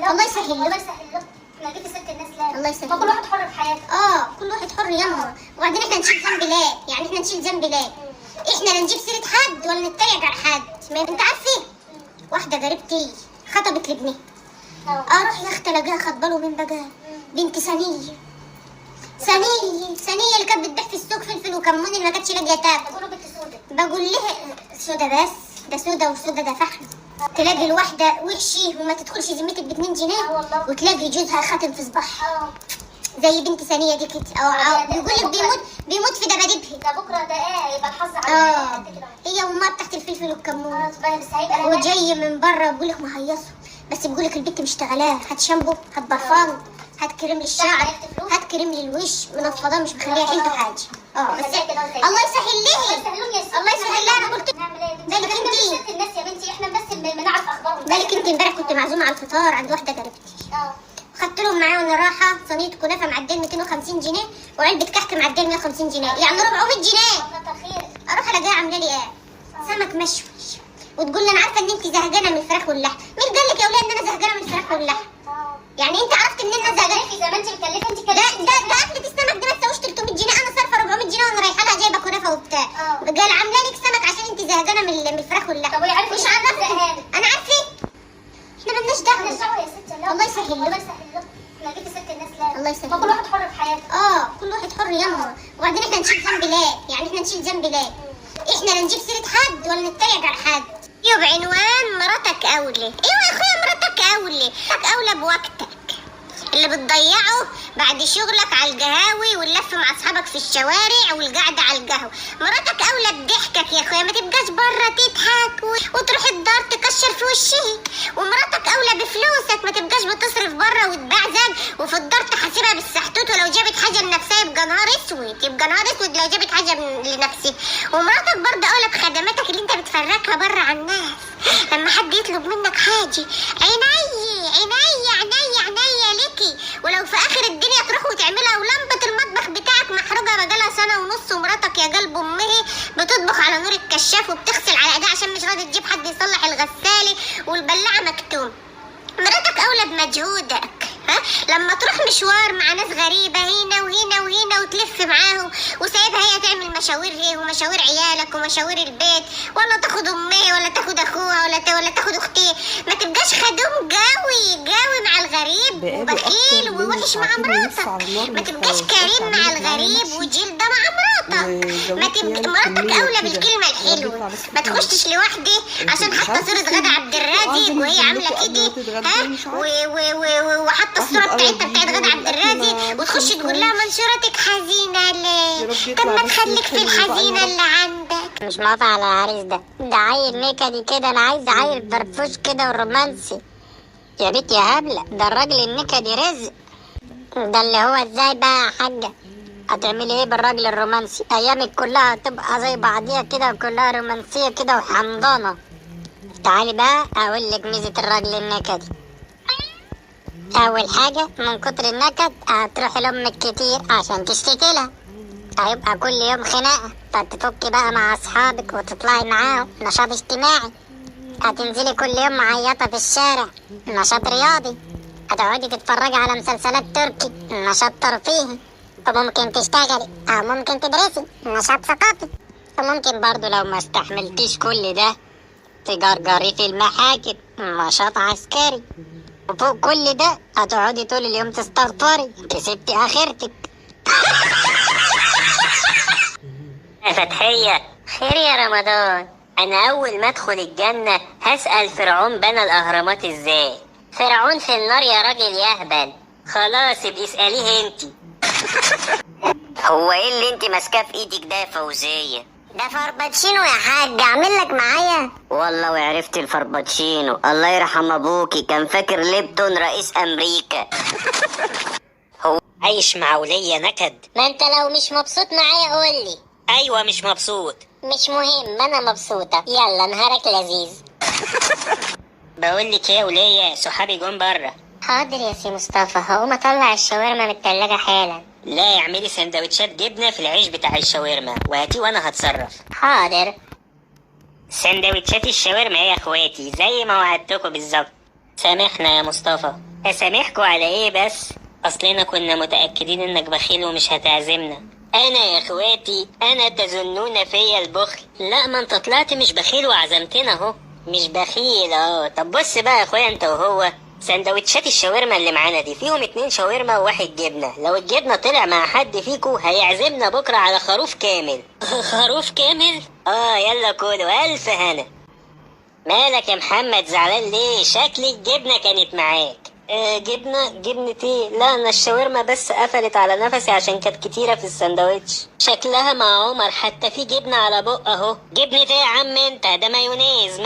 له. الله يسهل الله له. يسهل له. احنا نجيب سيره الناس لا. الله يسهل ما كل واحد حر في حياته. اه كل واحد حر يما. وبعدين احنا نشيل ذنب لا، يعني احنا نشيل ذنب لا، احنا لا نجيب سيره حد ولا نتريق على حد. ما انت عارفه واحدة قريبتي خطبت لابنها، اروح يا اختي الاقيها خطباله من بقى بنت ثانية ثانية ثانية اللي كانت بتبيع في السوق فلفل وكمون اللي ما كانتش لاقيه تاكل. بيقولوا بنت سودا. بقول لها سودا، بس ده سودا وسودا ده فحم. تلاقي الواحدة وحشة وما تدخلش ذمتك ب 2 جنيه، آه والله. وتلاقي جوزها خاتم في صباعها زي بنت ثانية دي كده. او ده بيقول لك بكرة. بيموت بيموت في دباديبها. ده بكره ده ايه يبقى الحظ على قد كده. هي وامها بتاعت الفلفل والكمون. بس هيبقى وجاي من بره بيقول لك مهيصه، بس بيقول لك البنت مشتغلاه، هات شامبو، هات برفان، هات كريم للشعر، هات كريم للوش، منفضاه مش مخليها حيلته حاجة. بس الله يسهل لها، الله يسهل يا ستي. الله يسهل لها. انا قلت نعمل ايه؟ بالك احنا انتي. مش ست الناس يا بنتي، احنا بس بنعرف اخبارهم. بالك انت امبارح كنت معزومه على الفطار عند واحدة قريبتي، خدت لهم معايا وانا رايحة صينية كنافه معدية 250 جنيه وعلبة كحك معدية 150 جنيه، يعني 400 جنيه. كتر خير. اروح الاقيها عامله لي ايه؟ سمك مشوي، وتقول لي انا عارفه ان انت زهقانه من الفراخ واللحم. مين قال لك يا ولاد ان انا زهقانه من الفراخ واللحم؟ يعني انت عرفت منين ان انا زهقانه؟ زي ما انت مكلفة انت ده كلفتي. ده ده اكله السمك دي ما تساويش 300 جنيه، انا صارفه 400 جنيه وانا رايحة لها جايبه كنافه وبتاع. قال عامله لك سمك عشان انت زهقانه من الفراخ واللحم. طب وهي عارفه مش إن انت عارفه. زهقانة؟ انا عارفه، احنا مالناش مالناش دعوه. دعوه يا ستي. الله يسهل له. الله يسهل له. احنا نجيب سيره الناس لا. الله يسهل ما كل واحد حر في حياته. كل واحد حر يما. وبعدين احنا نشيل ذنب لا، يعني احنا نشيل ذنب لا، احنا لا نجيب سيرة حد ولا نتريق على حد. بعنوان مراتك اولى. ايوه يا اخويا مراتك اولى، مراتك اولى بوقتك اللي بتضيعه بعد شغلك على القهاوي واللف مع اصحابك في الشوارع والقعده على القهوة. مراتك اولى بضحكك يا اخويا، ما تبقاش بره تضحك وتروح الدار تكشر في وشها. ومراتك اولى بفلوسك، ما تبقاش بتصرف بره وتبعزق وفي الدار تحاسبها بالسحتوت، ولو جابت حاجة لنفسها يبقى نهار اسود، يبقى نهار اسود لو جابت حاجة لنفسها. ومراتك برضه اولى بخدماتك اللي انت بتفركها بره على الناس لما حد يطلب منك حاجة. عيني عيني عيني عيني ليكي، ولو في اخر الدنيا تروح وتعملها. ولمبه المطبخ بتاعك محروقة بقالها سنة ونص، ومراتك يا قلب امه بتطبخ على نور الكشاف وبتغسل على ايديها عشان مش راضية تجيب حد يصلح الغسالة والبلاعه مكتوم. مراتك اولى بمجهودك، ها لما تروح مشوار مع ناس غريبة هنا وهنا وهنا وتلف معاهم وسايبها هي تعمل مشاوير هي ومشاوير عيالك ومشاوير البيت، ولا تاخد امها ولا تاخد اخوها ولا تاخد اختها. ما تبقاش خدوم قوي قوي مع الغريب بقاله وبخيل أكتر من ووحش مع ساعتين ونص مراتك، على النار ما ما تبقاش استواش. قلت كريم مع أعمل لك معايا الغريب محشي وجلده مع مراتك. ما وزودت تبقى يعني مراتك كمية اولى كده. بالكلمة يا رب الحلوة، يطلع بس ما حلو. تخشش لوحدي انت عشان مش حاطه عارفة صوره تستوي. غادة عبد الرازق وعايزة وهي انزل عامله لكم قبل كده، ما تتغدوا، ها مش عارفة. وحاطه احمد الصورة قرب بتاعتها بتاعت يجي غادة عبد والاكل الرازق، ما لسه وتخش تقول لها مستويش. منشورتك حزينة يا ليه؟ رب طب يطلع ما بس تخليك في حلو بقى يا الحزينة رب. اللي عندك. مش موافقة على العريس ده، ده عيل نكدي كده، انا عايزة عيل فرفوش كده ورومانسي. يا بنت يا هبلة، ده الراجل النكدي رزق. ده اللي هو ازاي بقى يا حاجة؟ هتعملي ايه بالراجل الرومانسي؟ ايامك كلها هتبقى زي بعضيها كده وكلها رومانسية كده وحمضانة. تعالي بقى اقول لك ميزة الراجل النكدي. اول حاجة، من كتر النكد هتروحي لامك كتير عشان تشتكي لها، هيبقى كل يوم خناقة، فتفكي بقى مع أصحابك وتطلعي معاهم نشاط اجتماعي. هتنزلي كل يوم معيطة في الشارع، نشاط رياضي. هتقعدي تتفرجي على مسلسلات تركي، نشاط ترفيهي. وممكن تشتغلي أو ممكن تدرسي، نشاط ثقافي. وممكن برضو لو ما استحملتيش كل ده تجرجري في المحاكم، نشاط عسكري. وفوق كل ده هتقعدي طول اليوم تستغفري، كسبتي آخرتك. يا فتحية، خير يا رمضان. أنا أول ما أدخل الجنة هسأل فرعون بنى الأهرامات إزاي؟ فرعون في النار يا راجل يهبل. خلاص ابقي اسأليه انتي. هو ايه اللي انت ماسكاه في ايدك ده يا فوزية؟ ده فرباتشينو يا حاج، اعمل لك معايا؟ والله وعرفت الفرباتشينو، الله يرحم ابوكي كان فاكر ليبتون رئيس امريكا. هو عايش مع ولية نكد. ما انت لو مش مبسوط معايا قول لي. ايوه مش مبسوط. مش مهم، انا مبسوطة. يلا نهارك لذيذ. بقول لك ايه يا ولية، صحابي جم بره. حاضر يا سي مصطفى، هقوم اطلع الشاورما من التلاجة حالا. لا اعملي سندوتشات جبنة في العيش بتاع الشاورما وهاتيه وانا هتصرف. حاضر. سندوتشات الشاورما يا اخواتي زي ما وعدتكم بالظبط. سامحنا يا مصطفى. اسامحكوا على ايه بس؟ اصلنا كنا متأكدين انك بخيل ومش هتعزمنا. انا يا اخواتي، انا تظنون فيا البخل؟ لا، ما انت طلعت مش بخيل وعزمتنا اهو. مش بخيل اهو. طب بص بقى يا اخويا انت وهو، سندوتشات الشاورما اللي معانا دي فيهم 2 شاورما وواحد جبنه، لو الجبنة طلع مع حد فيكو هيعزمنا بكره على خروف كامل. خروف كامل؟ اه يلا كلوا، الف هنا. مالك يا محمد زعلان ليه؟ شكل الجبنة كانت معاك. جبنه؟ جبنه ايه؟ لا انا الشاورما بس قفلت على نفسي عشان كانت كتيرة في السندوتش. شكلها مع عمر، حتى في جبنه على بق اهو. جبنه ايه يا عم انت؟ ده مايونيز.